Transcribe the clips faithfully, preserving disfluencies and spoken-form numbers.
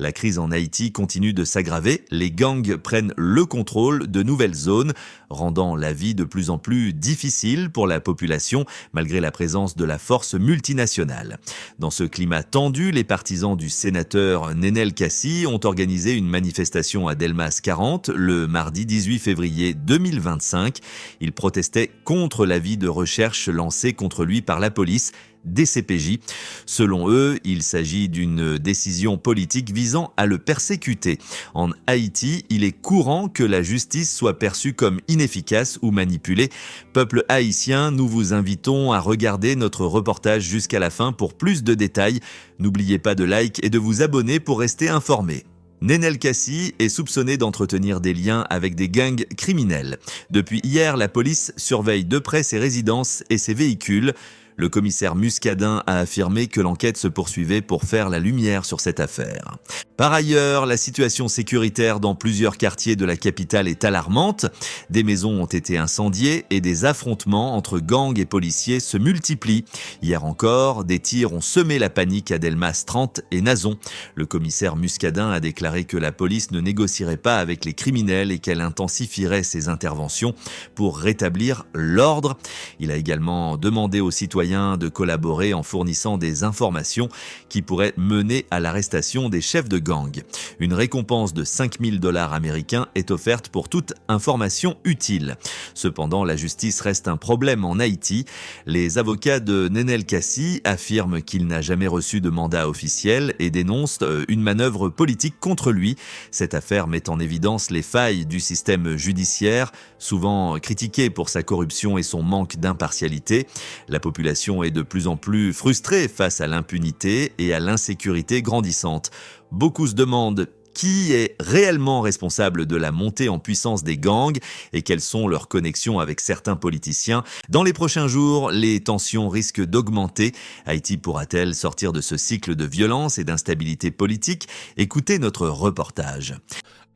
La crise en Haïti continue de s'aggraver. Les gangs prennent le contrôle de nouvelles zones, rendant la vie de plus en plus difficile pour la population, malgré la présence de la force multinationale. Dans ce climat tendu, les partisans du sénateur Nenel Cassy ont organisé une manifestation à Delmas quarante le mardi dix-huit février deux mille vingt-cinq. Ils protestaient contre l'avis de recherche lancé contre lui par la police, D C P J. Selon eux, il s'agit d'une décision politique visant à le persécuter. En Haïti, il est courant que la justice soit perçue comme inefficace ou manipulée. Peuple haïtien, nous vous invitons à regarder notre reportage jusqu'à la fin pour plus de détails. N'oubliez pas de like et de vous abonner pour rester informé. Nenel Cassy est soupçonné d'entretenir des liens avec des gangs criminels. Depuis hier, la police surveille de près ses résidences et ses véhicules. Le commissaire Muscadin a affirmé que l'enquête se poursuivait pour faire la lumière sur cette affaire. Par ailleurs, la situation sécuritaire dans plusieurs quartiers de la capitale est alarmante. Des maisons ont été incendiées et des affrontements entre gangs et policiers se multiplient. Hier encore, des tirs ont semé la panique à Delmas trente et Nazon. Le commissaire Muscadin a déclaré que la police ne négocierait pas avec les criminels et qu'elle intensifierait ses interventions pour rétablir l'ordre. Il a également demandé aux citoyens de collaborer en fournissant des informations qui pourraient mener à l'arrestation des chefs de gang. Une récompense de cinq mille dollars américains est offerte pour toute information utile. Cependant, la justice reste un problème en Haïti. Les avocats de Nenel Cassy affirment qu'il n'a jamais reçu de mandat officiel et dénoncent, euh, une manœuvre politique contre lui. Cette affaire met en évidence les failles du système judiciaire, souvent critiqué pour sa corruption et son manque d'impartialité. La population est de plus en plus frustrée face à l'impunité et à l'insécurité grandissante. Beaucoup se demandent qui est réellement responsable de la montée en puissance des gangs et quelles sont leurs connexions avec certains politiciens. Dans les prochains jours, les tensions risquent d'augmenter. Haïti pourra-t-elle sortir de ce cycle de violence et d'instabilité politique ? Écoutez notre reportage.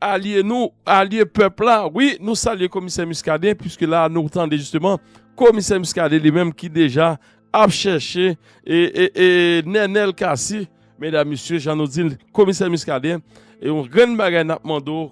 Alye nou, alye pèp la. Wi, nou salye Komisè Muscadin, piske la nou tande jisteman Komisè Muscadin li menm ki deja ap chèche e, e, e Nenel Cassy, medam, mesye, jan nou di l, Komisè Muscadin, e yon grenn bagay n ap mande w,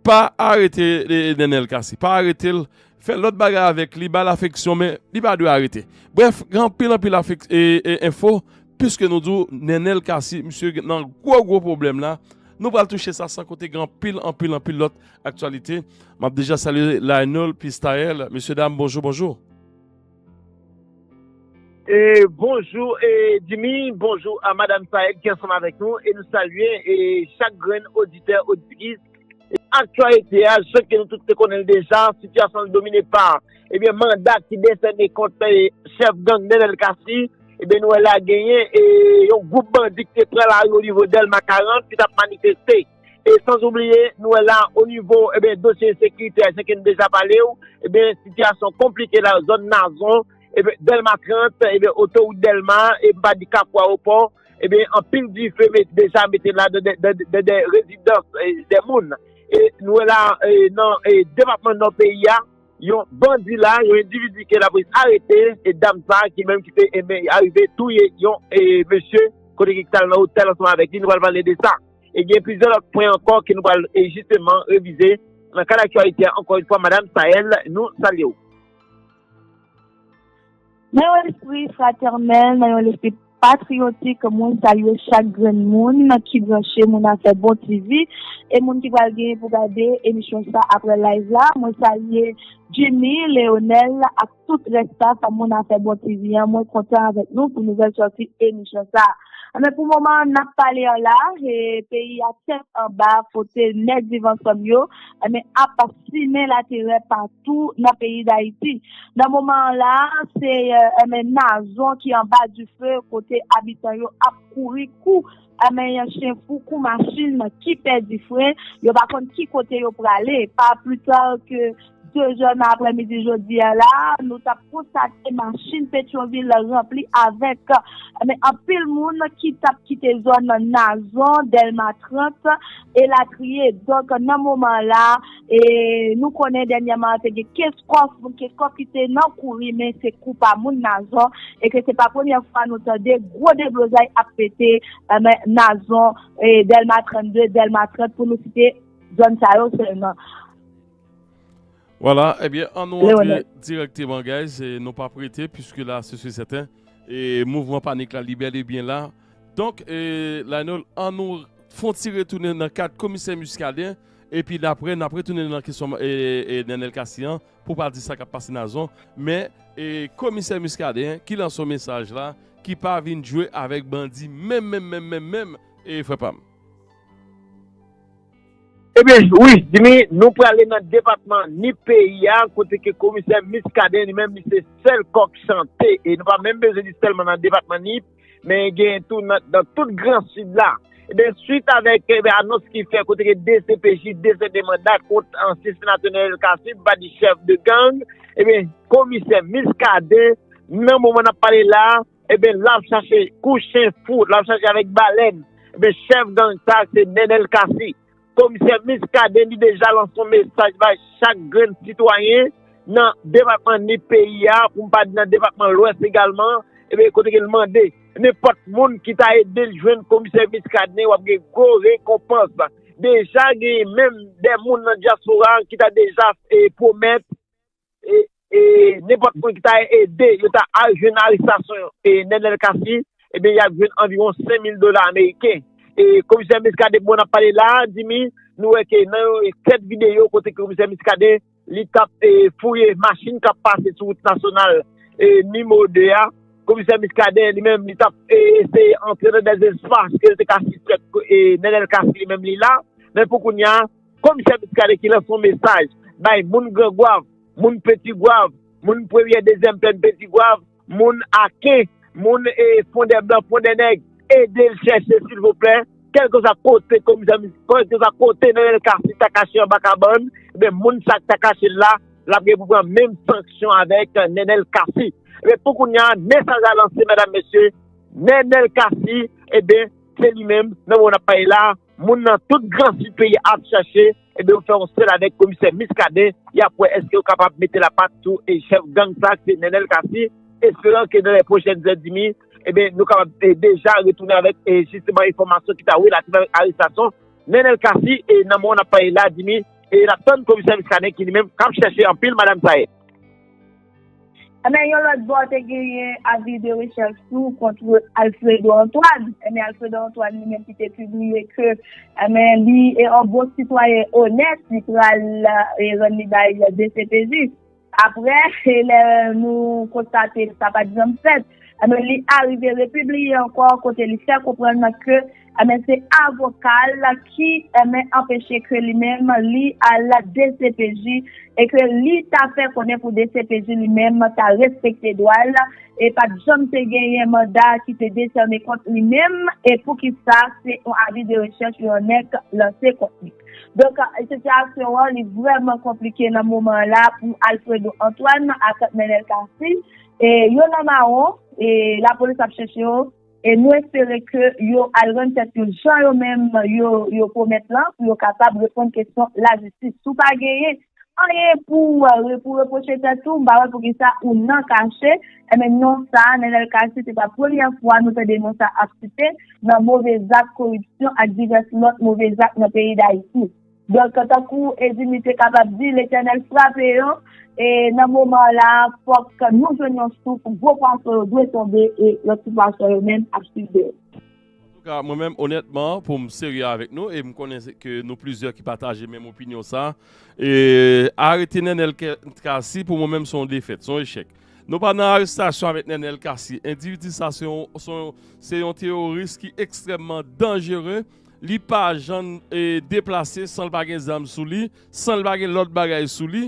pa arete e, Nenel Cassy, pa arete l, fè lòt bagay avèk li, ba l afeksyon, men li pa dwe arete. Brèf, gen anpil, anpil afek, e, e, enfo, piske nou di w Nenel Cassy, misye nan gwo, gwo pwoblèm la. Nou pral touche sa san konte gen anpil, anpil, anpil lòt aktyalite. M ap deja salye Lionel Pistael. Mesye dam, bonjou, bonjou. E, bonjou e Jimmy, bonjou a Madam Saed ki ansanm avèk nou e nou salye e chak grenn oditè, oditris. E aktyalite a, jan ke nou tout te konnen l deja, sitiyasyon an domine pa ebyen manda ki desène kont e chèf gang Nenel Cassy. Ebyen nou wè la genyen e yon gwoup bandi ki te pran lari onivo Dèlma karant ki t ap manifeste. E sanzoubliye nou wè la onivo ebyen dosye ensekirite a, jan ke nou deja pale w, ebyen sitiyasyon konplike la zòn Nazon, ebyen Dèlma trant, ebyen otowout Dèlma, e m pa di Kafou Ayewopò, ebyen anpil dife met, deja mete la de, de, de, de, de rezidans e, de moun. E nou wè la e, nan e, depatman Nò peyi a, yon bandi la, yon endividi ke lapolis arete, e dam sa ki menm ki te enben arive touye yon e, mesye kote ki t al nan otèl ansanm avèk li, nou pral pale de sa. E gen plizyè lòt pwen ankò ke nou pral e, jisteman revize nan kad aktyalite a, ankò yon fwa, Madam Sael, nou salye w. Nan yon lespri fratènèl, nan yon lespri patriyotik, mwen salye chak grenn moun ki branche Moun Afè Bon TV e moun ki pral genyen pou gade emisyon sa apre live la. Mwen salye Jimmy, Leonel ak tout rès staff Moun Afè Bon TV an. Mwen kontan avèk nou pou nouvèl sòti emisyon sa. Men pou moman n ap pale an la, e, peyi a tèt anba, kote nèg Viv Ansanm yo, enben, ap simen laterè patou nan peyi Dayiti. Nan moman an la, se, e, enben, Nazon ki anba dife, kote abitan yo ap kouri kou, enben, yon chen fou, kou machin ki pèdi fren, yo pa konn ki kote yo prale. Pa pli ta ke de zè nan aprèmidi jodi a la, nou t ap konstate machin Petyonvil ranpli avèk, eh, men, anpil moun ki t ap kite zòn Nazon, Dèlma trant, elatriye. Donk, nan moman la, e nou konnen dènyèman te gen kenz kòf, kenz kòf ki te nan kouri, men se kou pa moun Nazon, e ke se pa premyè fwa nou tande gwo deblozay ap pete, eh, men, Nazon, e Dèlma trannde, Dèlma trant, pou nou site zòn sa yo sèlman. Vwala, ebyen, an nou antre dirèkteman, guys, e nou p ap rete, piske la, se sèten, e mouvman panik la, li bèl e byen la. Donk, e, Lionel, an nou fè yon ti retounen nan kad Komisè Muscadin, epi dapre, n ap retounen nan kesyon, e, e, Nenel Cassy an, pou pral di sa k ap pase Nazon. Men, e, Komisè Muscadin, ki lanse yon mesaj la, ki pa vin jwe avèk bandi, menm, menm, menm, menm, menm, e, frè pa m. Ebyen, wi, Jimmy, nou prale nan depatman Nip peyi a, kote ke Komisè Muscadin, li menm, li se sèl kòk chante. E nou pa menm bezwen di sèlman nan depatman Nip, men genyen tou nan, nan tout Gran Sid la. Ebyen, swit avèk, ebyen, anons ki fè kote ke D C P J desède manda kont ansyen senatè Nenel Cassy, pa di chèf de gang, ebyen, Komisè Muscadin, nan moman n ap pale la, ebyen, l ap chache kou chen fou, l ap chache avèk balèn. Ebyen, chèf gang sa, se Nenel Cassy. Komisè Muscadin, li deja lanse yon mesaj bay chak grenn sitwayen nan depatman Nip peyi a, pou m pa di nan depatman Lwès egalman, ebyen, kote ke l mande nenpòt moun ki ta ede l jwenn Komisè Muscadin, w ap gen gwo rekonpans. Deja genyen menm de moun nan dyaspora ki ta deja, e, pwomèt e, e nenpòt moun ki ta ede, yo ta al jwenn arestasyon, e, Nenel Cassy, ebyen, y ap jwenn anviwon senk mil dola ameriken. E Komisè Muscadin, bon, n ap pale la, Jimmy, nou wè ke nan yon kèk videyo kote ke Komisè Muscadin, li t ap, e, fouye machin k ap pase sou wout nasyonal, e, nimewo de a. Komisè Muscadin, li menm, li t ap, e, eseye antre nan dèz espas ke l te ka sispèk, e, Nenel Cassy, li menm, li la. Men pou kounye a, Komisè Muscadin ki lanse yon mesaj bay moun Gran Gwav, moun Peti Gwav, moun premyè, dezyèm plèn Peti Gwav, moun Aken, moun, e, Fondè Blan, Fondè Nèg, ede l chèche, silvouplè. Kèlkeswa kote komisè, kèlkeswa kote Nenel Cassy ta kache anba kabann, ebyen, moun sa k ta kache l la, l ap gen pou pran menm sanksyon avèk Nenel Cassy. Ebyen, pou kounye a, mesaj la lanse, medam, mesye, Nenel Cassy, ebyen, se li menm, nan moman n ap pale la, moun nan tout Gran Sid peyi a ap chache, ebyen, yo fè yon sèl avèk Komisè Muscadin, y ap wè èske yo kapab mete lapat sou, e, chèf gang sa, se Nenel Cassy, esperan ke nan lè pwochèn zè, Jimmy, ebyen, nou kapab, e, deja retounen avèk, e, jisteman, enfòmasyon ki ta relatif avèk arestasyon Nenel Cassy, e, nan moman n ap pale la, Jimmy, e, n ap tann Komisè Muscadin ki li menm k ap chèche anpil madanm sa ye. Ebyen, yon lòt bò, te genyen avi de rechèch tou kont Alfredo Antoine. Ebyen, Alfredo Antoine li menm ki te pibliye ke, ebyen, li e yon bon sitwayen onèt, li pral, e, rann li bay D C P J. Apre, e lè nou konstate sa pa t janm fèt, ebyen, li arive repibliye ankò kote li fè konprann ke, ebyen, se avoka l ki, ebyen, anpeche ke li menm li al D C P J e ke li ta fè konnen pou D C P J li menm ta respekte dwa l e pa t janm te genyen manda ki te desène kont li menm e poukisa se yon avi de rechèch yon nèg lanse kont li. Donk, sitiyasyon an li vrèman konplike nan moman an la pou Alfredo Antoine ak Nenel Cassy. E yo nan mawon, e lapolis ap chèche yo, e nou espere ke yo al rann tèt yo jan yo menm yo, yo pwomèt lan, pou yo kapab reponn kesyon lajistis. Si w pa genyen anyen pou, pou repwoche tèt ou, m pa wè poukisa ou nan kache. Ebyen, non sa, Nenel Cassy, se pa premyè fwa nou tande non sa ap site nan move zak koripsyon ak divès lòt move zak nan peyi Dayiti. Donk, tankou Edimi te kapab di, Letènèl frape yo, e nan moman la, fòk nou jwenn yon souf, gwo pwason yo dwe tonbe, e lòt ti pwason yo menm ap swiv dèyè. Antouka, mwen menm, onètman, pou m serye avèk nou, e m konnen ke nou plizyè ki pataje menm opinyon sa, e arete Nenel Cassy, pou mwen menm, se yon defèt, se yon echèk. Nou pa nan arestasyon avèk Nenel Cassy. Endividi sa, se yon, se yon, se yon teworis ki ekstrèmman danjere. Li pa janm, e, deplase san l pa gen zam sou li, san l pa gen lòt bagay sou li.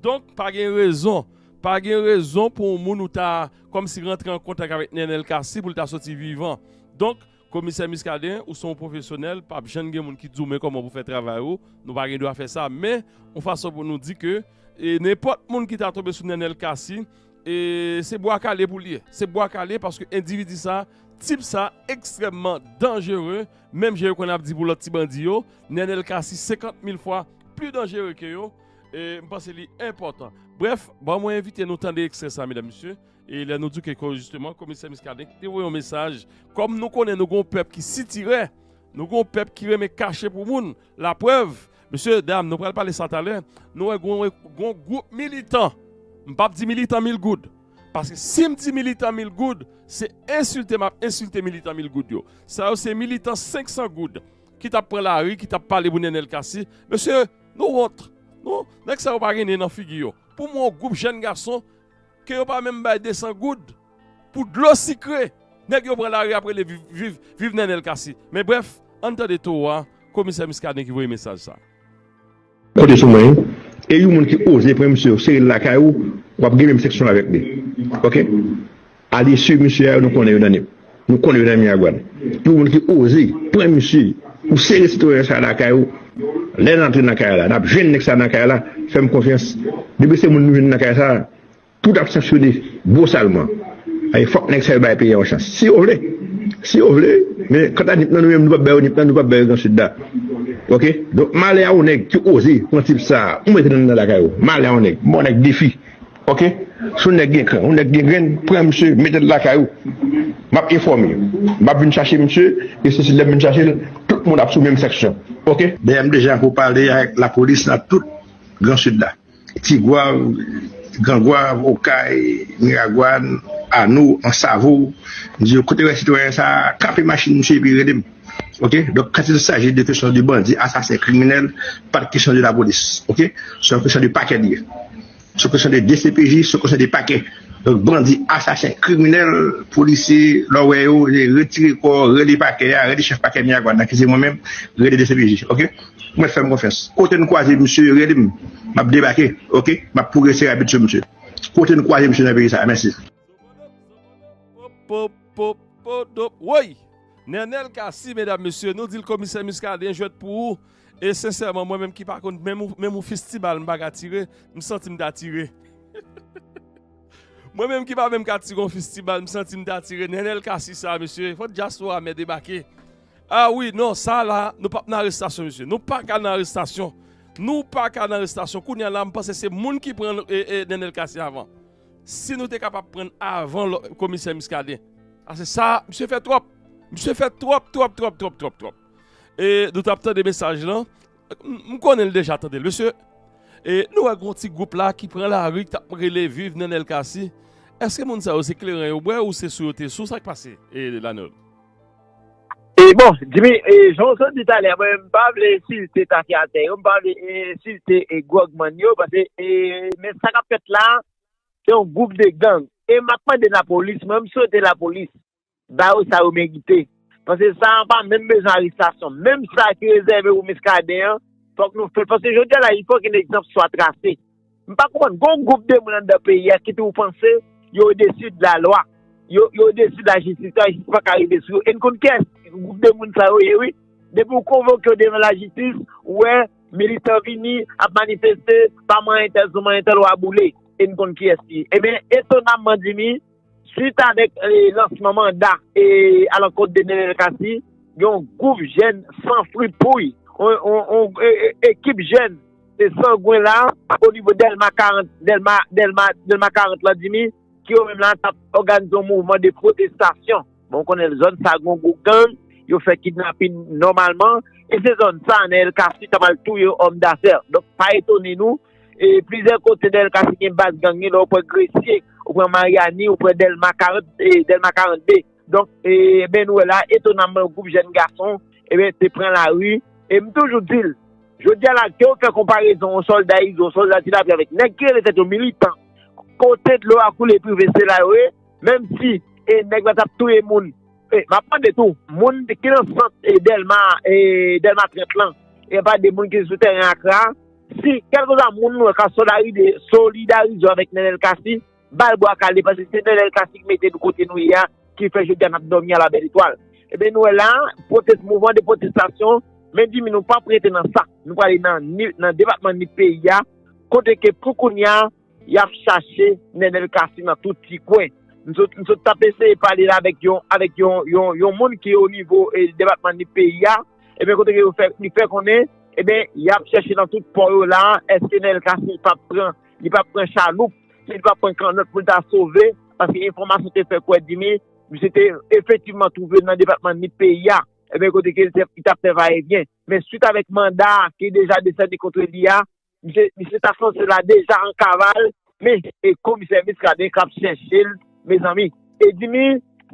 Donk, pa gen rezon. Pa gen rezon pou yon moun ou ta kòmsi rantre an kontak avèk Nenel Cassy pou l ta soti vivan. Donk, Komisè Muscadin, ou se yon pwofesyonèl, p ap janm gen moun ki di w men kòman pou fè travay ou, nou pa gen dwa fè sa, men yon fason pou nou di ke e nenpòt moun ki ta tonbe sou Nenel Cassy, e se bwa kale pou li ye. Se bwa kale paske endividi sa, tip sa ekstrèmman danjere, menm jan yo konn ap di pou lòt ti bandi yo, Nenel Cassy senkant mil fwa pli danjere ke yo, e m panse li enpòtan. Brèf, ban mwen envite nou tande ekstrè sa, medam, mesye. E lè nou di ke, ke jisteman, Komisè Muscadin ki te voye yon mesaj, kòm nou konnen nou gon pèp ki sitirè, nou gon pèp ki renmen kache pou moun. Laprèv, mesye, dam, nou pral pale sa talè, nou wè gon, gon gwoup militan, m p ap di militan mil goud, paske si m di militan mil goud, se ensilte m ap ensilte militan mil goud yo. Sa yo se militan senk san goud ki t ap pran lari, ki t ap pale pou Nenel Cassy. Mesye, nou wont. Nou, nèg sa yo pa gen nen nan figi yo. Pou mwen, yon gwoup jèn gason ke yo pa menm bay de san goud pou dlo sikre. Nèg yo pran lari ap rele viv, viv, viv Nenel Cassy. Men brèf, ann tande towo a, Komisè Muscadin ki voye mesaj sa. Konte sou mwen wi. E yon moun ki oze pran misye sere l lakay ou, w ap gen menm seksyon avèk li. Oke? Alye swiv misye a yo, nou konnen yo nan nip. Nou konnen yo nan Miragwàn. Yon moun ki oze pran misye, ou sere sitwayen sa lakay ou, lè l antre nan kay la, n ap jwenn nèg sa nan kay la, fè m konfyans. Depi se moun nou jwenn nan kay sa, tout ap sanksyone bosalman. Ay, fòk nèg sa yo bay peyi a yon chans. Si yo vle, si yo vle, men kanta nip nan nou menm, nou p ap bay yo nip nan, nou p ap bay yo Gran Sid la. Oke? Donk, malè a yon nèg ki oze pran tip sa, ou mete nan lakay ou. Malè a yon nèg, mò nèg defi. Oke? Si yon nèg gen kran, yon nèg gen grenn, pran misye, mete l lakay ou. M ap enfòme. M ap vin chache misye, e se si lè m vin chache l, tout moun ap sou menm seksyon. Oke? Dayè m deja anko pale avèk lapolis nan tout Gran Sid la. Tigwav, Grangwav, Okay, Miragwàn, Ano, Ansavo, m di yo kote w wè sitwayen sa a, kanpe machin misye epi rele m. Oke? Donk, quand il s'agit de question de bandi, asasen, kriminèl, pa de kesyon de lapolis. Oke? Se yon kesyon de pakè li ye. Se yon kesyon de D C P J, se yon kesyon de pakè. Donk, bandi, asasen, kriminèl, polisye, lè w wè yo, retire kò, rele pakè a, rele chèf pakè Miragwàn nan ki se mwen menm, rele D C P J. Oke? Ou mèt fè m konfyans. Kote n kwaze misye, rele m. M ap debake, oke? M ap pwogrese rapid sou misye. Kote n kwaze misye nan peyi sa a. Mèsi. Pop, pop, pop, pop, dop. Woy! Nenel Cassy, medam, mesye, nou di l Komisè Muscadin jwèt pou ou. E sensèman, mwen menm ki pa konn menm, menm yon fistibal m pa ka tire, m santi m ta tire. Mwen menm ki pa menm ka tire yon fistibal, m santi m ta tire. Nenel Cassy sa, mesye, fò dyaspora mè debake. A wi, non, sa la, nou p ap nan arestasyon, mesye. Nou pa ka nan arestasyon. Nou pa ka nan arestasyon. Kounye a la, m panse se moun ki pran e, e, Nenel Cassy avan. Si nou te kapab pran avan lò- Komisè Muscadin. Paske sa, misye fè twòp. Misye fè twòp, twòp, twòp, twòp, twòp, twòp. E nou t ap tande mesaj lan. M, m konnen l deja tande l, mesye. E nou wè gon ti gwoup la ki pran lari, k t ap rele viv Nenel Cassy. Èske moun sa yo se kleren yo bwè ou se sou yo te sou? Sa k pase, e, Lanel? E bon, Jimmy, e, jan w sot di talè, mwen, m pa vle ensilte tafyatè yo, m pa vle ensilte e, gwògmann yo, paske e, men sa k ap fèt la, se yon gwoup de gang. E m ap mande lapolis, mwen, m swete lapolis ba yo sa yo merite. Paske sa a pa menm bezwen arestasyon. Menm sa ki rezève pou Muscadin an, fòk nou fè l. Paske jodi a la, il faut qu'un exemple soit tracé. M pa konprann. Gon gwoup de moun anndan peyi a ki toujou panse yo odesi de la lwa. Yo, yo odesi de lajistis. Lajistis pa ka rive sou yo. E n konn kiyès gwoup de moun sa yo ye, wi. Depi w konvoke yo devan lajistis, ou wè militan vini, ap manifeste, pa manyen tèl, sou manyen tèl, w a boule. E n konn kiyès li ye. Ebyen, etonamman, Jimmy, swit avèk e, lansman manda e, alankont de Nenel Cassy, gen yon gwoup jèn san fripouy, yon, yon, yon e, e, ekip jèn e, sangwen la, onivo Dèlma karant, Dèlma, Dèlma, Dèlma karant la, Jimmy, ki yo menm la t ap òganize yon mouvman de pwotestasyon. Bon, w konnen zòn sa gon gwo gang, yo fè kidnapin nòmalman, e se zòn sa Nenel Cassy t ap al touye òm dafè. Donk, pa etone nou, e plizyè kote Nenel Cassy gen baz gang li, lè w pran Gresye, ou pran Maryani, ou pran Dèlma karant, e Dèlma karannde. Donk, e, ben nou wè la, etonamman, yon gwoup jèn gason, e ben, te pran lari. E m toujou di l, jodi a la, ke w fè konparezon yon sòlda Izo, yon sòlda Ti Lapli avèk nèg ki rele tèt yo militan, kote dlo a koule prive, se la yo ye, menm si e nèg la t ap touye moun. E, m ap mande tou, moun ki nan sant e Dèlma, e Dèlma trant lan, e pa de moun ki sou tèren Akra, si kèlkeswa moun nou wè ka solidarize, solidarize avèk Nenel Cassy, ba l bwa kale, paske se Nenel Cassy ki mete nou kote nou ye a, ki fè jodi a n ap dòmi a la bèl etwal. Ebyen, nou wè la, pwotès, mouvman de pwotestasyon, men di mi nou p ap rete nan sa. Nou prale nan, Ni- nan depatman Nip peyi a, kote ke pou kounye a, y ap chache Nenel Cassy nan tout ti kwen. M sot, m sot t ap eseye pale la avèk yon, avèk yon, yon, yon moun ki o nivo e depatman Nip peyi a. Ebyen, kote ke yo fè, li fè konnen, ebyen, y ap chèche nan tout pò yo la, èske Nenel Cassy li p ap pran, li p ap pran chaloup, si li p ap pran kannòt pou l ta sove, paske enfòmasyon te fè kwè di mi, misye te efektivman twouve nan depatman Nip peyi a. Ebyen, kote ke li te, li t ap fè vayevyen. Men swit avèk manda ke deja desène kont li a, misye, misye ta sanse la deja an kaval, men e komisè Muscadin k ap chèche l, mezanmi. E di mi,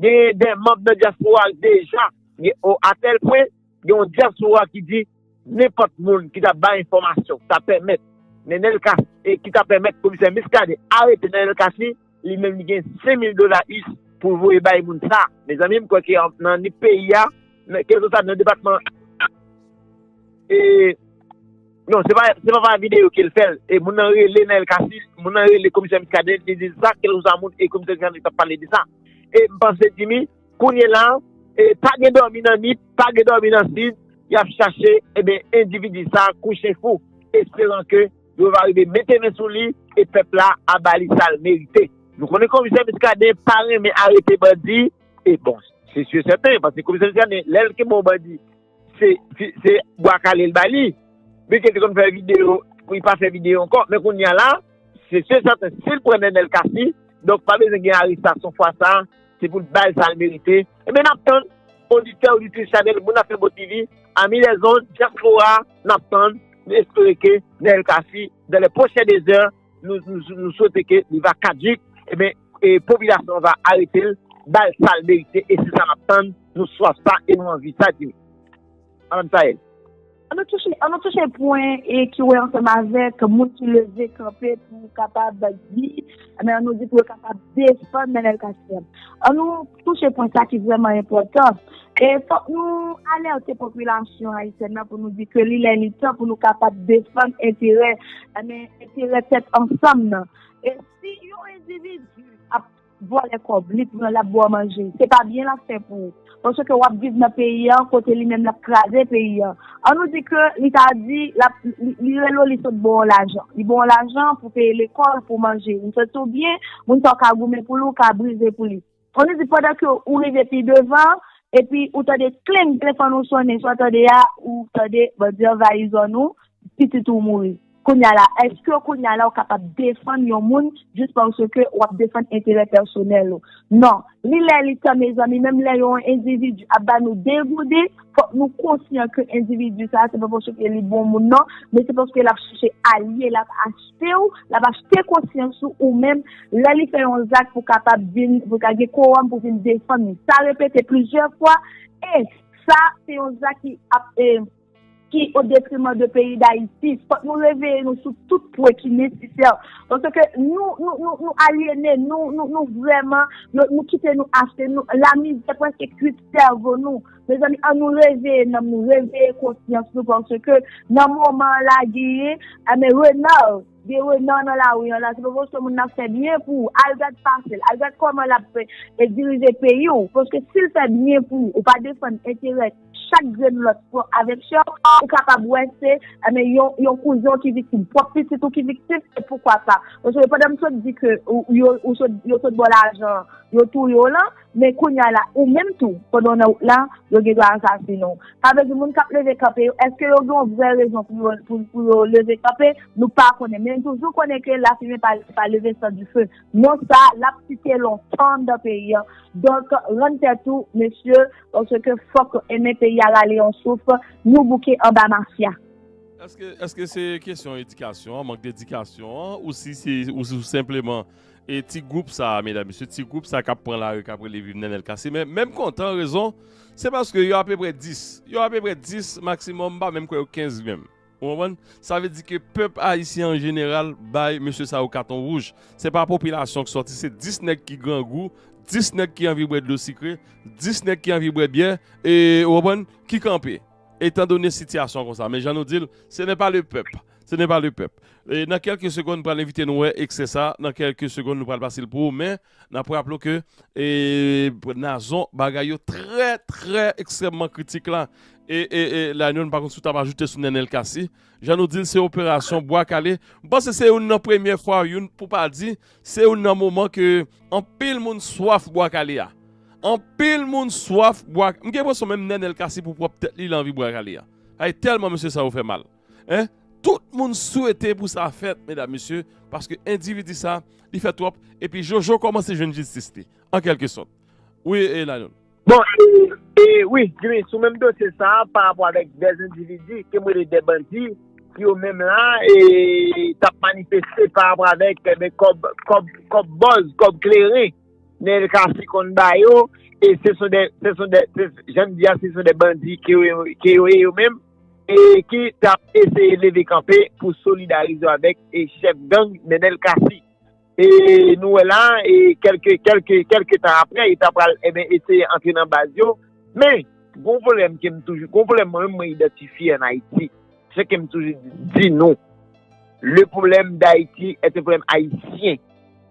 gen de manm nan dyaspora deja, gen, o, a tèl pwen, gen yon dyaspora ki di, nenpòt moun ki ta bay enfòmasyon, ki ta pèmèt Nenel Cassy, e ki ta pèmèt komisè Muscadin arete Nenel Cassy, li menm li gen senk mil dola U S pou l voye bay moun sa. Mezanmi, m kwè ke an- nan Nip peyi a, nan- kèlkeswa nan depatman, e, non, se pa, se pa pa videyo ke l fè l. E moun nan rele Nenel Cassy, moun nan rele komisè Muscadin, li di sa, kèlkeswa moun, e komisè Muscadin t ap pale de sa. E m panse di mi, kounye la, e pa gen dòmi nan Nip, pa gen dòmi nan Sid, y ap chache, ebyen, endividi sa, kou chen fou, esperan ke yo va rive mete men sou li, e pèp la a ba li sa l merite. Nou konnen komisè Muscadin pa renmen arete bandi, e bon, se si e sèten, paske komisè Muscadin, lè l kenbe yon bandi, se, se, se bwa kale l ba li. Byen ke l te konn fè videyo, pou li pa fè videyo ankò, men kounye a la, se si e sèten, si l pran Nenel Cassy, donk pa bezwen gen arestasyon fwa sa, se pou l ba l sa l merite. Ebyen, n ap tann, oditè, oditris chanèl Moun Afè Bon T V, ami lèzonn, dyaspora, n ap tann, nou espere ke Nenel Cassy, dans les prochaines heures, nou, nou, nou swete ke li va kadjik, ebyen, e popilasyon an va arete l, ba l sa l merite, e se sa n ap tann, nou swaf sa e nou anvi sa, di. Madanm Sayèl. An nou touche, an nou touche pwen e ki wè ansanm avèk moun ki leve kanpe pou kapab di, men an nou di pou yo kapab defann Nenel Cassy. An nou touche pwen sa ki vrèman enpòtan. E fòk nou alète popilasyon ayisyèn nan pou nou di ke li lè li tan pou nou kapab defann enterè, men enterè tèt ansanm nan. E si yon endividi ap vòlè kòb, li pran l ap ba w manje, se pa byen l ap fè pou ou. Paske w ap viv nan peyi an, kote li menm l ap kraze peyi an. An nou di ke li ta di, l ap, li, li rele w, li sot ba w lajan. Li ba w lajan pou peye lekòl, pou manje. Ou santi w byen, moun sa w ka goumen pou li, w ka brize pou li. An nou di pandan ke ou rive pi devan, epi ou tande kling, telefòn ou sonnen, sa w tande a, ou tande bandi anvayi zòn ou, pitit ou mouri. Kounye a la, èske kounye a la ou kapab defann yon moun jis paske w ap defann enterè pèsonèl ou? Non. Li lè li tan, mezanmi, menm lè yon endividi ap ba nou degouden, fòk nou konsyan ke endividi sa a, se pa paske li bon moun, non, men se paske l ap chèche alye, l ap achte w, l ap achte konsyans ou, ou menm, lè li fè yon zak pou kapab vin, pou ka gen kowòm pou vin defann li. Sa repete plizyè fwa, e sa, se yon zak ki ap, e, ki o detriman de peyi Dayiti. Fòk nou reveye nou sou tout pwen ki nesesè. Paske nou, nou, nou, nou alyene, nou, nou, nou vrèman, nou, nou kite nou achte, nou, lamizè prèske kwit sèvo nou. Mezanmi, an nou reveye nanm nou, reveye konsyans nou, paske nan moman an la, genyen, a, men rena, gen rena nan lari an la, se pa paske moun nan fè byen pou ou, al gad pase l, al gad kòman l ap fè e dirije peyi w, paske si l fè byen pou ou, ou pa defann enterè chak grenn lòt pran avèk chè w, ou kapab wè se, enben, yon, yon kouzen w ki viktim, pwòp pitit ou ki viktim, e poukwa pa? Paske pandan m sot di ke ou, yo, ou sot, yo sot ba w lajan, yo touye w lan, men kounye a la, ou menm tou, pandan w nan wout la, yo gen dwa asasinen w. Sa vle di moun k ap leve kanpe yo, èske yo gen yon vrè rezon pou yo, pou, pou yo leve kanpe? Nou pa konnen. Men n toujou konnen ke lafimen pa, pa leve san dife. Non sa, l ap site lontan anndan peyi an. Donk, rann tèt ou, mesye, paske fòk enben peyi a rale yon souf, nou bouke anba mafya. Èske, èske se kesyon edikasyon an, mank dedikasyon an, ou si se, ou, ou senpleman, e ti gwoup sa a, medam, mesye, ti gwoup sa a k ap pran lari, k ap rele viv Nenel Cassy? Men, men m kontan, rezon, se paske yo apeprè dis. Yo apeprè dis maksimòm, m pa menm kwè yo kenz menm. Ou konprann? Sa vle di ke pèp ayisyen an jeneral bay mesye sa yo katon wouj. Se pa popilasyon ki sòti, se dis nèg ki grangou, dis nèg ki anvi bwè dlo sikre, dis nèg ki anvi bwè byè, e, ou konprann, ki kanpe. Etandone sitiyasyon konsa. Men jan nou di l, ce n'est pas le peuple. Ce n'est pas le peuple. E nan kèlke segonn, nou pral envite nou wè eksè sa. Nan kèlke segonn, nou pral pase l pou ou. Men, n ap raple w ke e, Nazon, bagay yo trè, trè ekstrèmman kritik la. E, e, e la, nou pa konn si w t ap ajoute sou Nenel Cassy. Jan nou di l, se operasyon bwa kale. M panse se youn nan premye fwa, youn pou pa di, se youn nan moman ke anpil moun swaf bwa kale a. Anpil moun swaf bwa. M gen enpresyon menm Nenel Cassy pou pwòp tèt li, li anvi bwa kale a. Ay, tèlman mesye sa yo fè mal. Hein? Tout moun swete pou sa fèt, medam, mesye, paske endividi sa, li fè twòp, epi Jojo kòmanse jwenn jistis li, an kèlke sòt. Wi, e Lanyon. Bon, e, e, wi, Jimmy, sou menm dosye sa, pa rapò avèk dè endividi, ke m rele dè bandi, ki yo menm la, e, t ap manifeste pa rapò avèk, e, kòb, kòb, kòb bòz, kòb kleren, Nenel Cassy konn ba yo, e se son dè, se son dè, se, jan m di a, se son dè bandi ke yo, ke yo ye yo menm, e ki t ap eseye leve kanpe pou solidarize yo avèk e chèf gang Nenel Cassy. E nou wè la, e kèlke, kèlke, kèlke tan apre, yo ta pral, enben, eseye antre nan baz yo. Men, gon pwoblèm ke m toujou, gon pwoblèm mwen menm mwen idantifye ann Ayiti. Se ke m toujou di nou, le problème d'Haïti est un problème haïtien.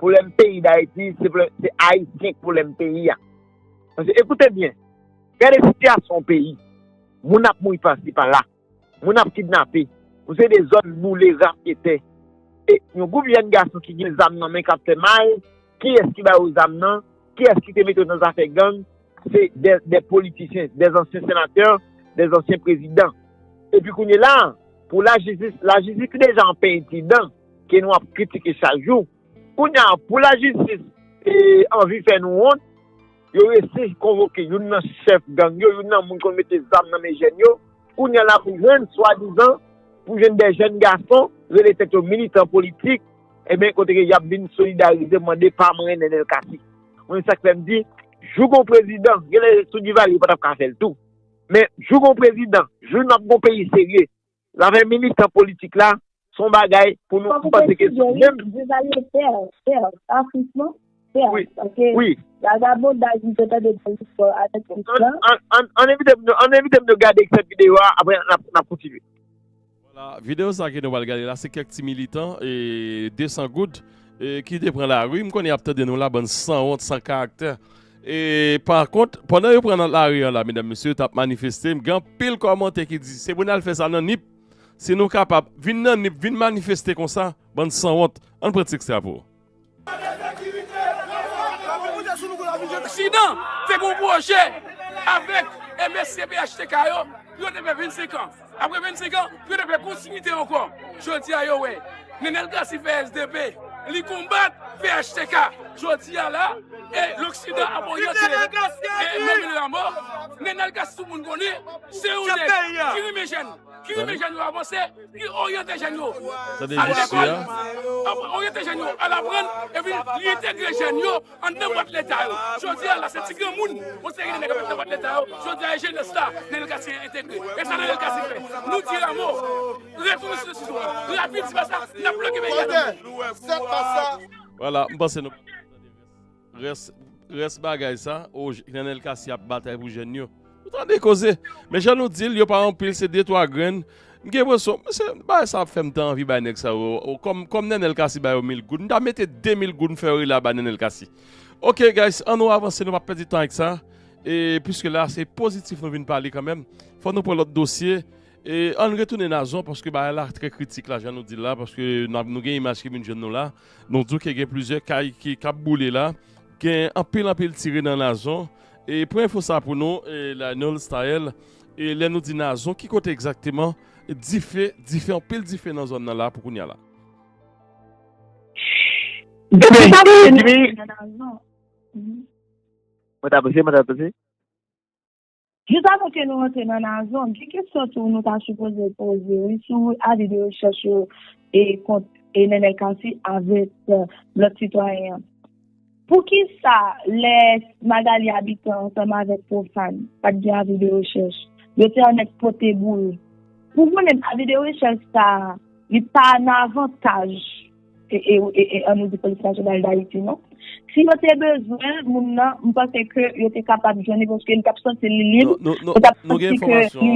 Pwoblèm peyi Dayiti, se pwoblèm, se Ayisyen k pwoblèm peyi a. Paske, ekoute byen, gade sitiyasyon peyi. Moun ap mouri pasi pa la. Moun ap kidnape. Ou se de zòn boule, rafyete. E yon gwoup jèn gason ki gen zam nan men k ap fè mal, kiyès ki ba yo zam nan? Kiyès ki te mete yo nan zafè gang? Se de, de politisyen, de ansyen senatè, de ansyen prezidan. Epi kounye la, pou lajistis, lajistis ki deja an penyen ti dan, ke nou ap kritike chak jou. Kounye a, pou lajistis e anvi fè nou wont, yo resi konvoke youn nan chèf gang yo, youn nan moun konn mete zam nan men jèn yo. Kounye a la pou jwenn, swadizan, pou jwenn de jèn gason, rele tèt yo militan politik, ebyen, kote ke y ap vin solidarize, mande pa mwen Nenel Cassy. Mwen, sa k fè m di, jou gon prezidan, genlè sou Duvalier, yo pa t ap ka fè l tou. Men, jou gon prezidan, jou n ap gon peyi serye, zafè militan politik la, se yon bagay pou nou, m panse ke menm. Duvalier pè, pè, pa Fritman, pè, paske vagabondaj li te tande nan listwa avèk Fritman. Ann envite m nou gade eksè videyo a, apre n ap kontinye. Vwala, videyo sa ke nou pral gade la, se kèk ti militan e de san goud e ki te pran lari. M konnen y ap tande nou la, bann sanwont, san karaktè. E pa kont, pandan yo pran lari an la, medam, mesye, yo t ap manifeste. M gen anpil kòmantè ki di, se pou n al fè sa nan Nip. Si nou kapab, vin nan Nip, vin manifeste konsa, bann sanwont. Ann pran ti ekstra pou ou. Prezidan te gen yon pwojè avèk e mesye P H T K yo pou yo te fè vennsenk an. Apre vennsenk an, yo te fè kontinite ankò. Jodi a, yo wè Nenel Cassy fè S D P, li konbat P H T K. Jodi a la, e loksidan ap oryante e Mobile Lanmò. Nenel Cassy, tout moun konnen, se yon nèg ki renmen jèn, ki renmen jèn yo avanse, ki oryante jèn yo al lekòl, oryante jèn yo al aprann, epi li entegre jèn yo anndan bwat leta yo. Jodi a la, se ti granmoun, yon seri de nèg ap anndan bwat leta yo. Jodi a, e jenès la, Nenel Cassy entegre. E sa Nenel Cassy fè. Nou di Rameau, retounen sou desizyon an. Rapid, si pa sa, n ap bloke peyi a. Vwala, m panse nou rès, rès bagay sa, o, Nenel Cassy ap batay pou jèn yo. Ou tande koze? Men jan nou di l, yo pa anpil, se de twa grenn. M gen enpresyon, mesye, bagay sa ap fè m ta anvi bay nèg sa yo. Kòm, kòm Nenel Cassy ba yo mil goud, m ta mete de mil goud, m fè yo rele aba Nenel Cassy. Ok, guys, ann nou avanse, nou p ap pèdi tan ak sa. E piske la, se pozitif nou vin pale kanmenm. Fò nou pran lòt dosye. E ann retounen Nazon, paske bagay la trè kritik la, jan nou di l la, paske n ap, nou gen imaj ki vin jwenn nou la. Nou di w ke gen plizyè kay ki, k ap boule la. Gen anpil, anpil tire nan Nazon. E pran enfo sa pou nou, e Lanyon, Staël, e lè nou di Nazon, ki kote egzakteman dife, dife, anpil dife nan zòn nan la pou kounye a la? Jimmy, Jimmy. Mwen ta pase, mwen ta pase. Jis avan ke nou rantre nan Nazon, gen kesyon tou nou ta sipoze poze, wi, sou avi de rechèch yo e kont e Nenel Cassy avèk lòt sitwayen an. Poukisa lè Magalie Habitant ansanm avèk Profane pa t gen avi de rechèch, yo te annik pote boure? Pou mwen menm, avi de rechèch sa a, li pa nan avantaj e, e, e, e, an nou di Polis Nasyonal Dayiti, non. Si yo te bezwen moun nan, m panse ke yo te kapab jwenn li, paske li t ap santi li lib, li t ap santi ke li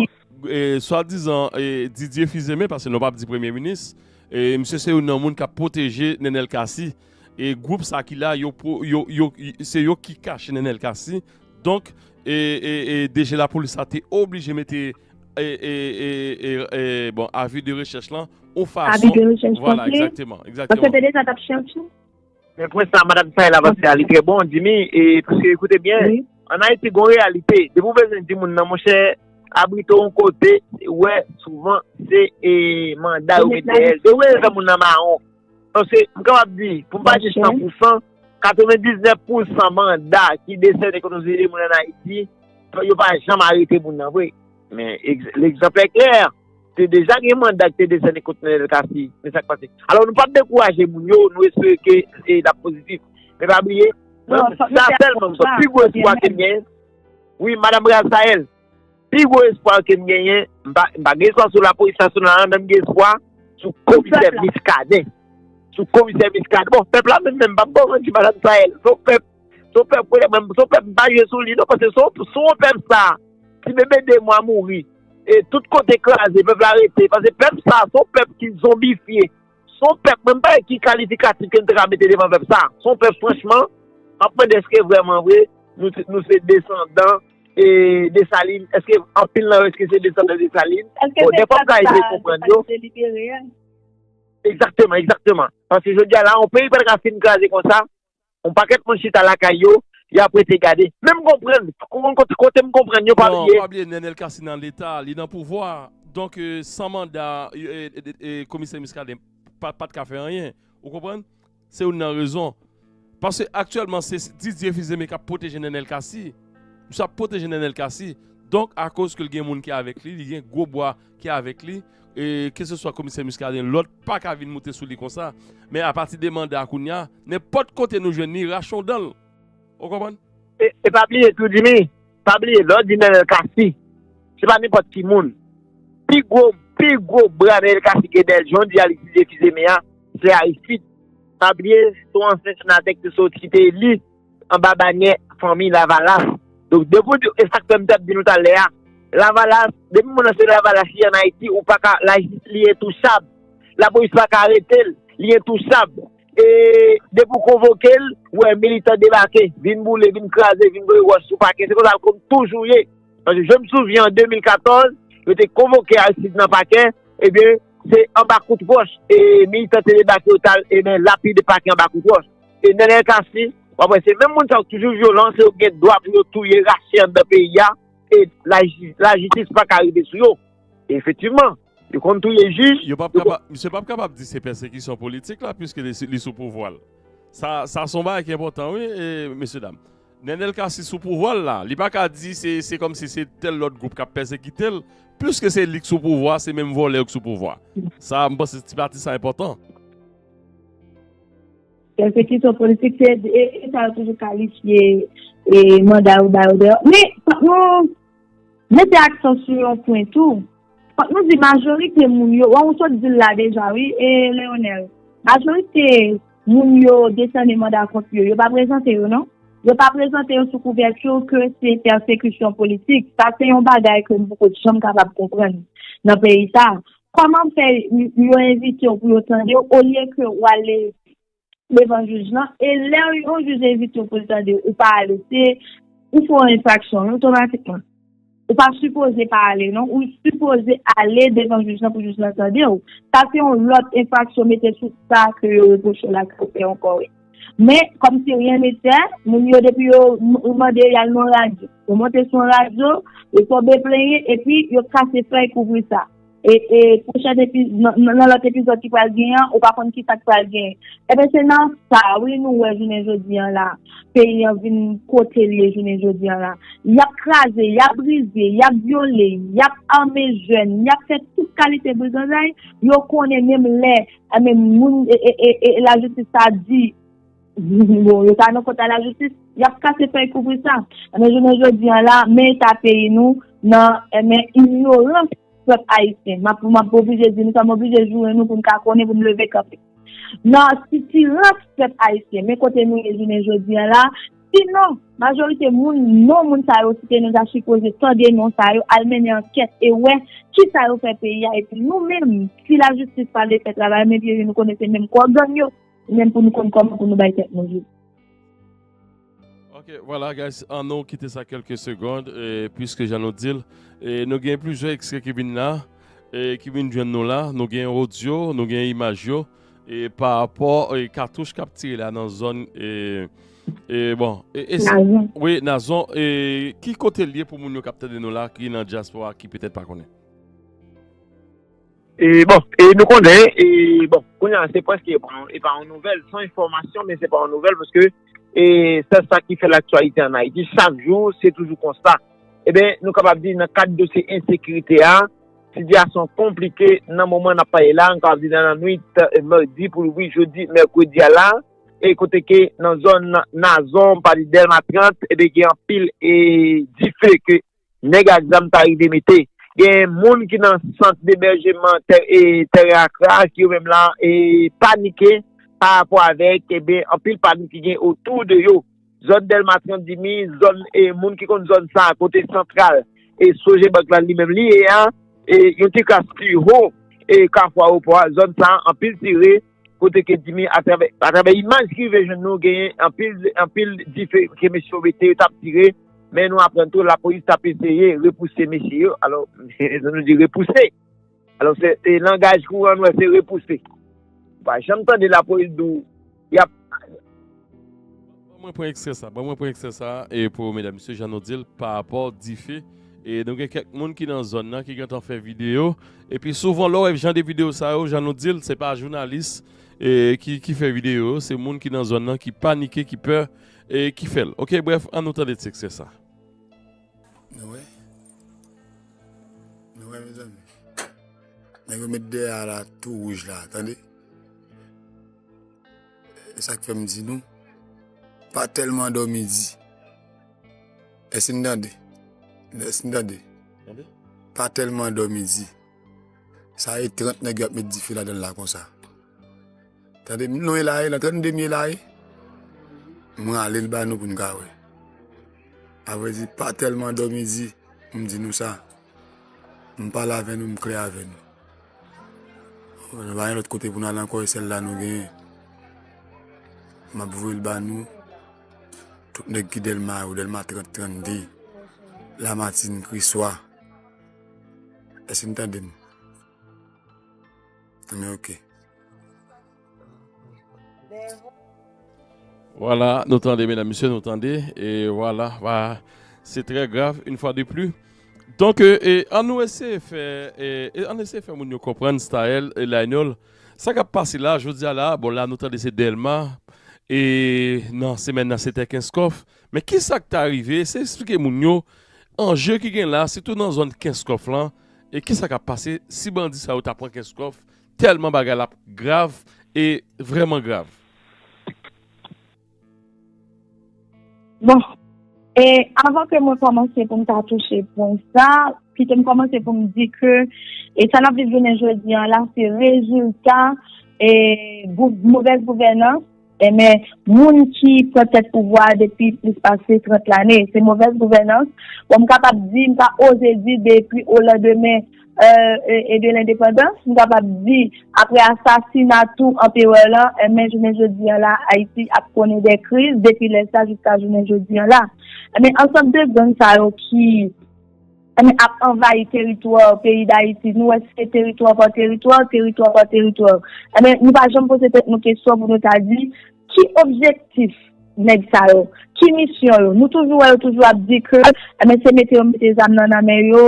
e, swadizan, e, Didier Fils-Aimé, paske nou p ap di premye minis, e, misye se youn nan moun k ap pwoteje Nenel Cassy. E gwoup sa ki la, yo, pwo- yo, yo, se yo ki kache Nenel Cassy. Donk, e, e, e, DG lapolis la te oblije mete, e, e, e, e, e, bon, avi de rechèch lan, yon fason. Avi de rechèch. Vwala, egzakteman, egzakteman. Paske te deja t ap chèche. Men pwen sa madanm Sayla avanse a, li trè bon, Jimmy, e paske, ekoute byen, wi, ann Ayiti, gon reyalite. Depi w bezwen di moun nan, monchè, abrite w yon kote, wè, souvan, se, e, manda yo met dèyè l. Se wè, fè moun nan mawon. Paske, m kapab di, pou m pa di san pou san, katrevendiznèf pou san manda ki desène kont yon seri de moun ann Ayiti, yo pa janm arete moun nan vre. Men, egz- legzanp lè klè, te deja gen manda ki te desène kont Nenel Cassy. Men sa k pase? Alò, nou p ap dekouraje moun yo, nou espere ke, e, l ap pozitif. Men pa bliye, mwen, sa sèlman, m sot pi gwo espwa ke m genyen. Wi, madanm Raphaël, pi gwo espwa ke m genyen, m pa, m pa gen espwa sou lapolis nasyonal la, men m gen espwa sou komisè Miskaden. Sou komisè Miskaden. Bon, pèp la menm, menm, m p ap ba w manti, madanm Sayèl. Se yon pèp, se yon pèp, se yon pèp m pa jwe sou li, non, paske se yon, se yon pèp sa, ti bebe de mwa mouri, e tout kote kraze, pèp la rete, paske pèp sa, se yon pèp ki zonbifye. Se yon pèp, mwen m pa wè ki kalifikatif ke n ta ka mete devan pèp sa. Se yon pèp, franchman, m ap mande èske vrèman vre, nou, se- nou se desandan e Desalin, èske anpil nan yo, èske se desandan Desalin? Bon, dèfwa m ka eseye konprann yo. Egzakteman, egzakteman. Paske jodi a la, yon peyi pa t ka fin kraze konsa, yon pakèt moun chita lakay yo, y ap rete gade. Men m konprann, kote, kote m konprann yo, pa bliye. Non, pa bliye, Nenel Cassy nan Leta, li nan pouvwa. Donk, e, san manda, e, e, e, e, komisè Muscadin pa, pa t ka fè anyen. Ou konprann? Se youn nan rezon. Paske aktyèlman, se Didier Fils-Aimé k ap pwoteje Nenel Cassy. Misye ap pwoteje Nenel Cassy. Donk, akoz ke l gen moun ki avèk li, li gen gwo bwa ki avèk li, e keseswa komisè Muscadin, lòt pa ka vin moute sou li konsa. Men apati de manda a kounye a, nenpòt kote nou jwenn li, rache yon dan l. Ou konprann? E, e pa bliye tou, Jimmy, pa bliye, lè w di Nenel Cassy, se pa nenpòt ki moun. Pi gwo, pi gwo bra Nenel Cassy gen dèyè l, jan w di a, li Didier Fils-Aimé a, se Aristide. Pa bliye, se yon ansyen senatè ki te soti, ki te eli anba banyè fanmi Lavalas. Donk, depi w di, e sa k fè m t ap di nou talè a, Lavalas, depi moun nan se Lavalas li ann Ayiti, ou pa ka, lajistis li entouchab. Lapolis pa ka arete l, li entouchab. E depi w konvoke l, ou wè militan debake, vin boule, vin kraze, vin voye wòch sou pakè. Se konsa l konn toujou ye. Paske je m souvyen an de mil katòz, yo te konvoke Aristide nan pakè, ebyen, se anba kout wòch, e militan te debake, yo t al, ebyen, lapide pakè anba kout wòch. E Nenel Cassy, w ap wè, se menm moun sa yo toujou vyolan, se yo gen dwa pou yo touye, rache anndan peyi a, e laji-, lajistis pa ka rive sou yo. Efektivman, yo konn touye jij. Yo p ap kapab, misye p ap kapab di se pèsekisyon politik la, piske li, li sou pouvwa l. Sa, sa se yon bagay ki enpòtan, wi, e, mesye dam. Nenel Cassy sou pouvwa l la, li pa ka di se, se kòmsi se tèl lòt gwoup k ap pèsekite l, piske se li k sou pouvwa, se menm vòlè yo k sou pouvwa. Sa, m panse ti pati sa enpòtan. Pèsekisyon politik, se, e, e sa yo toujou kalifye, e, manda yo ba yo deyò. Men, fòk nou mete aksan sou yon pwen tou. Fòk nou di majorite moun yo, wè, ou sot di l la deja, wi, e Leonel. Majorite moun yo desène manda kont yo, yo pa prezante yo, non. Yo pa prezante yo sou kouvèti ke se pèsekisyon politik. Sa se yon bagay ke m poko janm kapab konprann nan peyi sa. Kòman fè yo envite w pou yo tande w, olye ke w ale devan jij lan, e lè yon jij envite w pou l tande w, ou pa ale, se ou fè yon enfraksyon wi, otomatikman. Ou pa sipoze pa ale, non. Ou sipoze ale devan jij lan pou jij lan tande w. Sa se yon lòt enfraksyon mete sou sa ke yo repwoche w la ke w fè ankò, wi. Men, kòmsi ryen ne tè, moun yo depi yo m- mande y al nan radyo. Yo monte sou yon radyo, yo tonbe plenyen, epi yo kase fèy kouvri sa. E, e pwochèn epi- nan, nan, nan lòt epizòd ki pral genyen an, ou pa konn ki sa k pral genyen. Enben, se nan sa, wi, nou wè jounen jodi an la, peyi an vin kote l ye jounen jodi an la. Y ap kraze, y ap brize, y ap vyole, y ap ame jèn, y ap fè tout kalite briganzay, yo konnen menm lè, enben, moun, e, e, e, e lajistis sa di, bon, yo ta nan kont a lajistis, y ap kase fèy kouvri sa. Enben, jounen jodi an la, men eta peyi nou nan, enben, inyorans pèp ayisyen. M ap, m ap oblije di nou sa, m oblije joure nou pou n ka konnen, pou n leve kanpe. Nan sitirans pèp ayisyen, men kote nou ye jounen jodi an la, Sinon, majorite moun, non moun sa yo site, nou ta sipoze tande non sa yo, al mennen ankèt e wè kisa yo fè peyi a. Epi nou menm, si lajistis pa vle fè travay, men pye nou konnen se menm kò gang yo, menm pou nou konn kòman pou nou bay tèt nou viv. Ok, voilà, guys, ann nou kite sa kèlke segond, e, puiske jan nou di l, e, nou gen plizyè ekstrè ki vin la, e, ki vin jwenn nou la, nou gen odyo, nou gen imaj yo, e, pa rapò, e, katouch k ap tire la nan zòn, e, e, bon, e, e, Nazon. Wi, Nazon, e, ki kote l ye pou moun yo k ap tande nou la, ki nan dyaspora, ki petèt pa konnen? E bon, e nou konnen, e bon, kounye a se prèske e pa yon nouvèl, se yon enfòmasyon, men se pa yon nouvèl paske e se sa ki fè laktyalite ann Ayiti. Chak jou, se toujou konsa. Ebyen, nou kapab di nan kad dosye ensekirite a, sitiyasyon konplike nan moman n ap pale la, nou kapab di nan lannwit e madi pou louvri jodi, mèkredi a la, e kote ke nan zòn Nazon, pale Dèlma trant, ebyen gen anpil e dife ke nèg ak zam ta rive mete. Gen moun ki nan sant debèjeman Tè- e Tèren Akra, ki yo menm la e panike pa rapò avèk ebyen anpil panik ki gen otou de yo. Zòn Dèlma trant Dimi, zòn e moun ki konn zòn sa a, kote santral e Sogebank la li menm li ye a, e yon ti kras pi ho e Kafou Ayewopò a, zòn sa a anpil tire, kote ke Dimi atravè atravè imaj ki rive jwenn nou genyen anpil anpil dife ke mesye yo mete yo t ap tire, men nou aprann tou lapolis t ap eseye repouse mesye yo, alò nou di repouse, alò se e langaj kouran nou wè se repouse, ou pa janm tande lapolis di w y ap Ban mwen pran ekstrè sa, ban mwen pran ekstrè sa e pou medam mesye jan nou di l pa rapò dife e nou gen kèk moun ki nan zòn nan ki gentan fè videyo epi souvan lè w wè jan de videyo sa yo jan nou di l se pa jounalis e ki ki fè videyo yo se moun ki nan zòn nan ki panike ki pè e ki fè l ok brèf ann nou tande ti ekstrè sa. Nou wè? Nou wè mezanmi? Nèg yo met dèyè a la tou wouj la, tande? E sa k fè m di nou, pa tèlman dòmi di. Èske n tande? Èske n tande? Pa tèlman dòmi di. Sa e trant nèg yo ap met dife ladan l la konsa. Tande m non e la ye, nan trannde m ye la ye. M rale l ba nou pou n ka wè. Avrèdi, pa tèlman dòmi di pou m di nou sa. M pale avè nou, m klè avè nou. Nou pa gen lòt kote pou n al ankò, e sèl la nou genyen. M ap voye l ba nou. Tout nèg ki Dèlma yo, Dèlma trant, trannde, Lamatin, Kriswa. Èske n tande m? Anben, oke. Vwala, nou tande, medam, mesye, nou tande. E vwala, vwala. Se trè grav, une fois de plus. Donk, e, e, ann nou eseye fè, e, e, ann eseye fè moun yo konprann, Staël e Lionel, sa k ap pase la, jodi a la, bon, la, nou tande se Dèlma, e nan semèn nan, se te Kenskòf. Men kisa k ta rive? Se eksplike moun yo, anje ki gen la, sitou nan zòn Kenskòf lan, e kisa k ap pase si bandi sa yo ta pran Kenskòf, tèlman bagay la grav e vrèman grav. Bon, e avan ke mwen kòmanse pou m ta touche pwen sa, kite m kòmanse pou m di ke e sa n ap viv jounen jodi an la, se rezilta e gou- movèz gouvènans, enben, moun ki pran tèt pouvwa a depi plis pase trant lane. Se movèz gouvènans. Bon, m kapab di, m ka oze di depi o landemen e, e de lendepandans, m kapab di, apre asasina tou anperè lan, enben jounen jodi an la, Ayiti ap konnen de kriz, depi lè sa jiska jounen jodi an la. Enben, ansanm de gang sa yo ki enben, ap anvayi teritwa peyi Dayiti, nou wè se teritwa pa teritwa, teritwa pa teritwa. Enben, nou pa janm poze tèt nou kesyon pou nou ta di, ki objektif nèg sa yo? Ki misyon yo? Nou toujou wè yo toujou ap di ke enben, se mete yo mete zam nan nan men yo,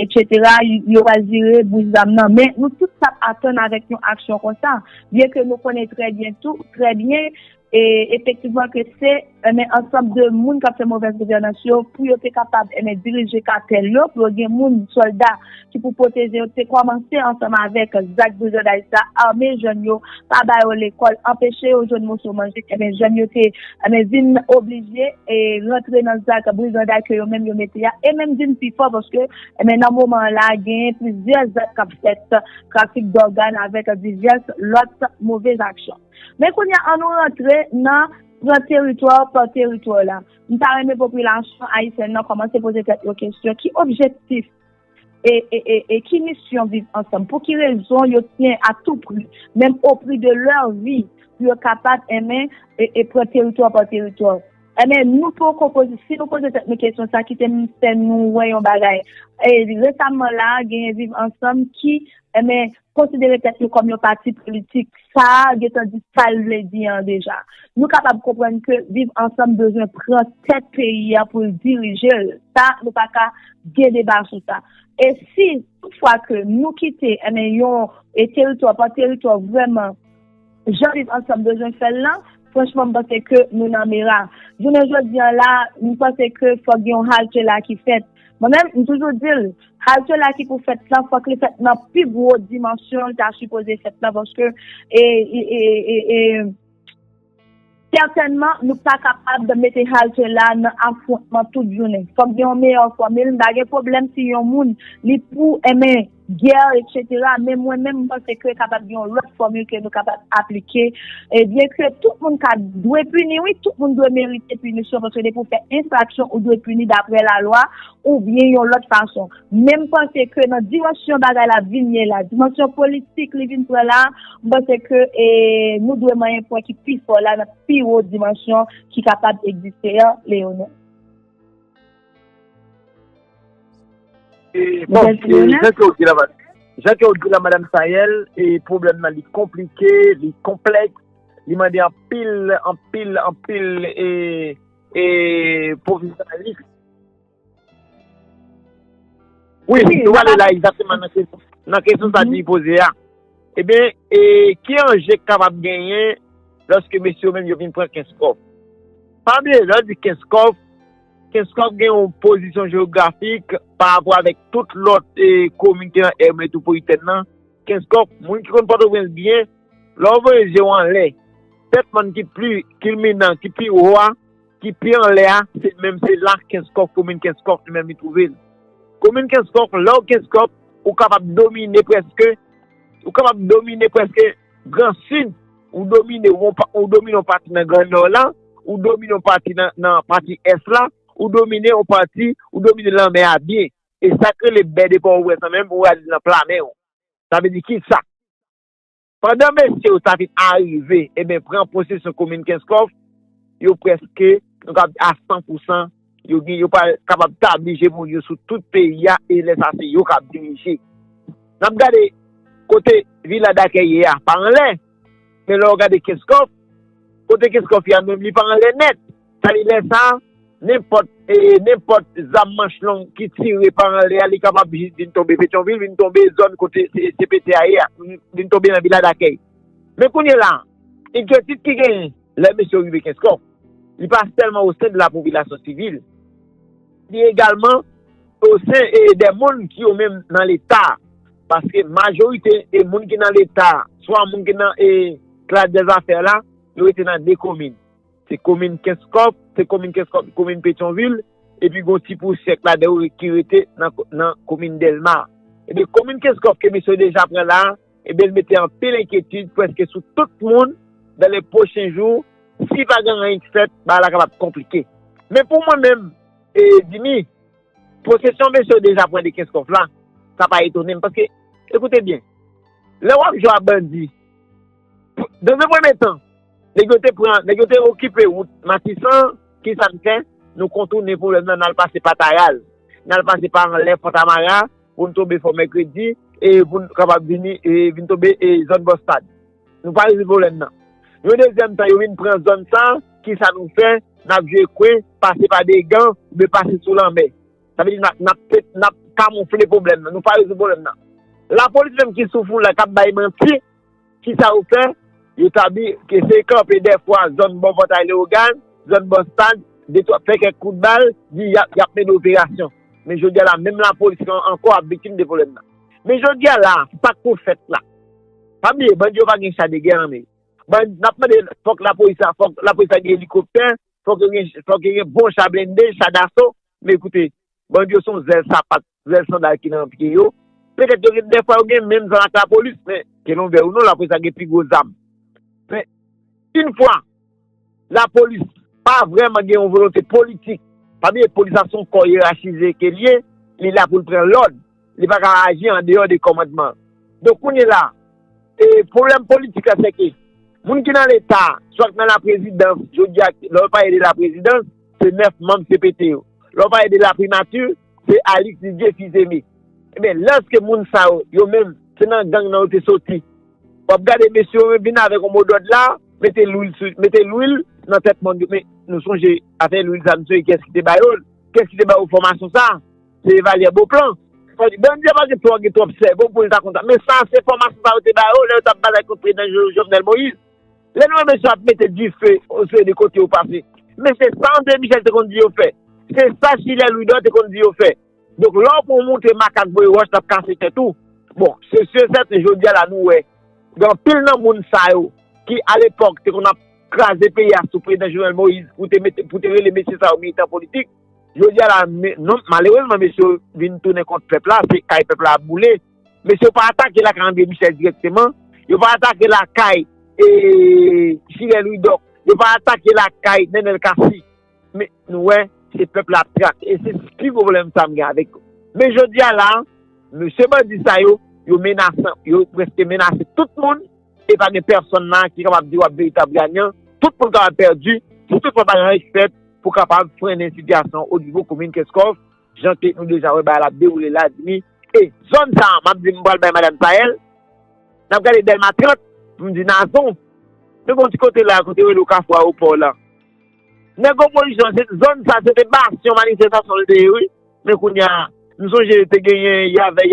etsetera, yo pral vire bouch zam nan. Men nou tout t ap atann avèk yon aksyon konsa. Byenke nou konnen trè byen tou, trè byen, e efektivman ke se enben, ansanm de moun k ap fè movèz gouvènans yo, pou yo te kapab enben, dirije katèl yo, pou yo gen moun, sòlda, ki pou pwoteje yo, te kòmanse ansanm avèk zak brizandaj sa, ame jèn yo, pa ba yo lekòl, anpeche yo jwenn moso manje, enben, jèn yo te enben, vin oblije e rantre nan zak brizandaj ke yo menm yo mete a, e menm vin pi fò paske enben, nan moman an la, genyen plizyè zak k ap fèt, trafik dògàn avèk divyès lòt move aksyon. Men kounye a, ann nou rantre nan pran teritwa pa teritwa la. M ta renmen popilasyon ayisyèn nan kòmanse poze tèt yo kesyon, ki objektif e, e, e, e ki misyon Viv Ansanm? Pou ki rezon yo tyen a tou pri, menm o pri de lè vi, pou yo kapab enmen e, e pran teritwa pa teritwa? Enben, nou poko poze, si nou poze tèt nou kesyon sa, kite m fè nou wè yon bagay. E, resaman la, genyen Viv Ansanm ki, enben, konsidere tèt yo kòm yon pati politik. Sa a gentan di sa l vle di an deja. Nou kapab konprann ke Viv Ansanm bezwen pran tèt peyi a pou l dirije l. Sa, nou pa ka gen deba sou sa. E si toutfwa ke nou kite, enben, yon e teritwa pa teritwa vrèman jan Viv Ansanm bezwen fè l lan, franchman, m panse ke nou nan mera. Jounen jodi a la, m panse ke fòk gen yon halte la ki fèt. Mwen menm, m toujou di l, halte la ki pou fèt lan, fòk li fèt nan pi gwo dimansyon l ta sipoze fèt lan, paske e, e, e, e, e, sètènman, nou pa kapab mete halte la nan afwontman tout jounen. Fòk gen yon meyè fòmil. M pa gen pwoblèm si yon moun li pou enmen gè, etsetera. Men mwen menm, m panse ke kapab gen yon lòt fòmil ke nou kapab aplike. E byen ke tout moun ka dwe pini, wi, tout moun dwe merite pinisyon, paske depi w fè enfraksyon, ou dwe pini daprè lalwa, oubyen yon lòt fason. Men m panse ke nan dimansyon bagay la vin ye la, dimansyon politik li vin pran la, m panse ke e, nou dwe manyen pwen ki pi fò la nan pi wo dimansyon ki kapab egziste an, Leonel. E, bon, e, jan ke w di la, jan ke w di la, Madanm Sayèl, e pwoblèm nan li konplike, li konplèks, li mande anpil, anpil, anpil e, e pwofesyonalis. Wi, nou prale la egzakteman nan kesyon, nan kesyon sa di poze a. Ebyen, e, ki anje k kapab genyen lòske mesye yo menm yo vin pran Kenskòf? Pa bliye, lè w di Kenskòf, Kenskòf gen yon pozisyon jewografik pa rapò avèk tout lòt e, komin ki nan è metwopolitèn nan. Kenskòf, moun ki konn Pòtoprens byen, lè w voye je w anlè, tèt mòn ki pli kilminan, ki pi wo a, ki pi anlè a, se menm se la Kenskòf, komin Kenskòf li menm li twouve l. Komin Kenskòf, lè w Kenskòf, ou kapab domine prèske, ou kapab domine prèske Gran Sid, ou domine, ou domine yon pati nan Gran Nò la, ou domine yon pati nan, nan pati Ès la, ou domine yon pati, ou domine lanmè a byen. E sa k rele bè de Pòtoprens lan menm, ou rale nan pla men w. Sa vle di kisa? Pandan mesye yo ta fin arive, ebyen, pran posesyon komin Kenskòf, yo prèske, nou kapab di a san pou san, yo gen, yo pral kapab tabli jemoni yo sou tout peyi a, e lè sa se yo k ap dirije. N ap gade kote Vila Dakèy ye a, pa anlè, men lè w gade Kenskòf, kote Kenskòf ye a menm, li pa anlè nèt. Sa vle di lè sa a, nenpòt, e, nenpòt zam manch long ki tire pa anlè a, li kapab vin tonbe Petyonvil, vin tonbe zòn kote C P T a ye a, vin tonbe nan Vila Dakèy. Men kounye la a, enkyetid ki genyen lè mesye yo rive Kenskòf, li pa sèlman o sen de la popilasyon sivil, li egalman o sen e de moun ki yo menm nan Leta. Paske majorite e moun ki nan Leta, swa moun ki nan e klas dèzafè la, yo rete nan de komin. Se komin Kenskòf, se komin Kenskòf, komin Petyonvil, epi gon ti pousyè k ladan yo ki rete nan, nan komin Dèlma. Ebyen, komin Kenskòf ke mesye yo deja pran la, ebyen, l mete anpil enkyetid prèske sou tout moun, dans les prochains jours, si pa gen anyen k fèt, bagay la kapab konplike. Men pou mwen menm, e, Dimi, posesyon mesye yo deja pran de Kenskòf la, sa pa etone m, paske, ekoute byen, lè w ap jwe a bandi, dans un premier temps, nèg yo te pran, nèg yo te okipe wout Matisan, kisa n fè? Nou kontounen pwoblèm nan, n al pase pa Tayal, n al pase pa anlè Fòtamara, pou n tonbe Fò Mèkredi, e pou n kapab vini, e vin tonbe, e zòn Bòstad. Nou pa rezoud pwoblèm nan. Yon dezyèm tan, yo vin pran zòn sa, kisa nou fè? N ap jwe kwen, pase pa Degan, oubyen pase sou lanmè. Sa vle di n ap, n ap, n ap kamoufle pwoblèm nan. Nou pa rezoud pwoblèm nan. Lapolis menm ki sou foul la, k ap bay manti, kisa yo fè? Yo tabli, eseye kanpe dèfwa zòn bò Pòtay Leyogàn, zòn Bòstad, de twa, fè kèk kout bal, di y ap, y ap mennen operasyon. Men jodi a la, menm lapolis lan ankò ap viktim de pwoblèm nan. Men jodi a la, sa k pou fèt la? Pa bliye, bandi yo pa gen cha de gè nan men yo. Ban, n ap mande, fòk lapolis la, fòk lapolis la gen elikoptè, fòk yo gen, fòk yo gen bon cha blende, cha daso. Men ekoute, bandi yo se yon zèl sapat, zèl sandal ki nan pye yo. Petèt yo gen, dèfwa yo gen menm zam ak lapolis, men ke l ouvè ou non, lapolis la gen pi gwo zam. Men, yon fwa, Lapolis pa vrèman gen yon volonte politik. Pa bliye, polis la se yon kò yerachize ke l ye, li la pou l pran lòd, li pa ka aji andeyò de kòmandman. Donk, kounye la, e, pwoblèm politik la, se ke moun ki nan Leta, swa ki nan laprezidans, jodi a, lè w pale de laprezidans, se nèf manm C P T yo. Lè w pale de laprimati, se Alix Didier Fils-Aimé. Ebyen, lèske moun sa yo, yo menm, se nan gang nan yo te soti. W ap gade mesye yo vin avèk yon modòd la, mete lwil sou, mete lwil nan tèt moun yo. Men nou sonje afè lwil sa, nou sonje kiyès ki te ba yo l, kiyès ki te ba yo fòmasyon sa, se Valyer Beauplan. Sa vle di, bandi a pa gen twò, gen twòp sèvo pou l ta konn sa. Men sa, se fòmasyon sa yo te ba yo, lè yo t ap batay kont prezidan Jo- Jovenel Moïse. Lè nou wè mesye ap mete dife, o seri de kote yo pase. Men se sa André Michel te konn di yo fè. Se sa Chilè Louidor te konn di yo fè. Donk, lè w pran yon moute makak voye wòch, l ap kase tèt ou. Bon, se si e sèten, jodi a la, nou wè, gen anpil nan moun sa yo, ki, alepòk, te konn ap kraze peyi a sou prezidan Jovenel Moïse, pou te mete, pou te rele mesye sa yo militan politik, jodi a la, me- non, malerezman, mesye yo vin tounen kont pèp la, se kay pèp la ap boule. Mesye yo pa atake lakay André Michel dirèkteman, yo pa atake lakay, e, Chilè Louidor, yo pa atake lakay Nenel Cassy. Men nou wè, se pèp la ap trak. E se pi gwo pwoblèm sa m gen avèk yo. Men jodi a la, mesye bandi sa yo, yo menasan, yo prèske menase tout moun, e pa gen pèsonn la ki kapab di w ap veritab ganyan, tout moun kapab pèdi, si toutfwa pa gen anyen ki fèt pou kapab frennen sitiyasyon o nivo komin Kenskòf, jan ke nou deja wè bagay la ap dewoule la, di ni, e zòn sa a, m ap di m pral bay madanm Sayèl, n ap gade Dèlma trant, m di Nazon, nou gen yon ti kote la, kote yo rele Kafou Ayewopò la. Nèg opozisyon, se zòn sa, se te basyon manifestasyon l te ye, wi. Men kounye a, m sonje te genyen, y avait,